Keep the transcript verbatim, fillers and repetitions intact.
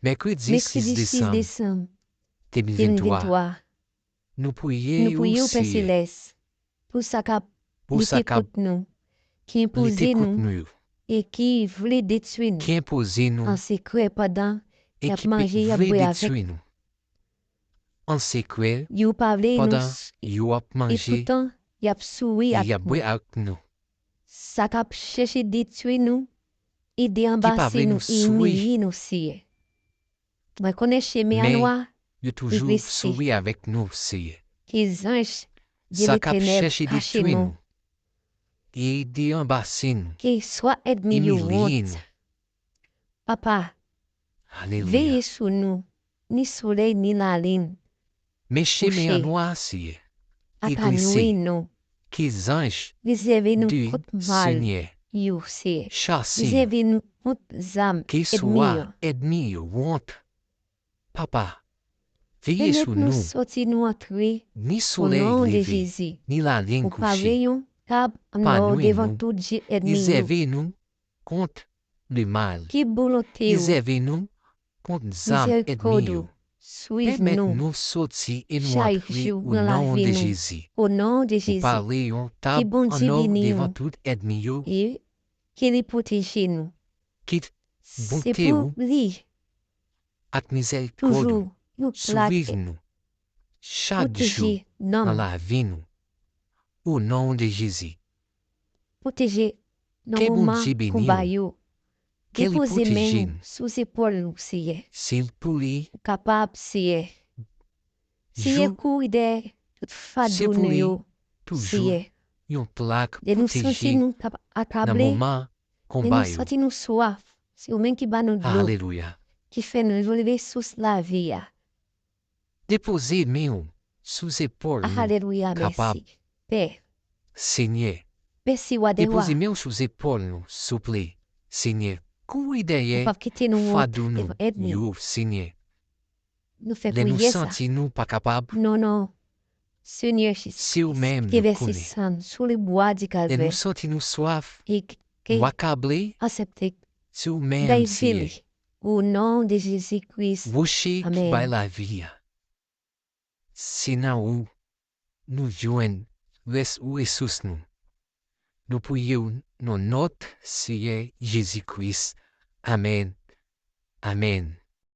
Mèkredi sis desanm de mil venntwa, nou priye w, Pè Selès, pou sa k ap lite kont nou, ki enpoze nou, e ki vle detwi nou an sekrè pandan y ap manje, y ap bwè avèk nou. An sekrè, yo pa vle nou, yo ap manje, epoutan, y ap souri ak nou. Sa k ap chèche detwi nou, e deranbase nou, e imilye nou, Seyè. Mwen konnen chemen an nwa, yo toujou souri avèk nou, Seyè. Ke zanj de Letènèl kache nou, e deranbase nou, ke swa ènmi yo wont. Papa, veye sou nou, ni solèy ni lalin. Men chemen an nwa, Seyè, e glise. Ke zanj de Senyè chase nou. Ke swa ènmi yo wont. Papa, veye sou nou. Ni solèy leve, ni lalin kouche. Pa nwi nou. Prezève nou kont lemal. Prezève nou kont zam ènmi yo. Pèmèt nou soti e nou antre o non de Jezi. Ou pare yon tab annò devan tout ènmi yo. Kit bonte w ak mizèrikòd ou swiv nou chak jou nan lavi nou. O non de Jezi. Pwoteje nan moman konba yo. Depoze men w sou zepòl nou, Seyè. Ou kapab, Seyè. Seyè, kouri dèyè tout fado nou yo, Seyè. Lè nou santi nou k ap akable, lè nou santi nou swaf, se ou menm ki ba nou dlo, ki fè nou leve sous lavi a. Depoze men w sou zepòl nou kapab. Senyè, depoze men w sou zepòl nou, souple. Senyè, kouri dèyè fado nou yo, Senyè. Lè nou santi nou pa kapab, se ou menm nou konnen. Lè nou santi nou swaf, nou akable, se ou menm, Senyè. Woche ki bay lavi a. Se nan ou nou jwenn rès resous nou. Nou priye w nan non Seyè Jezi Kris. Amèn. Amèn.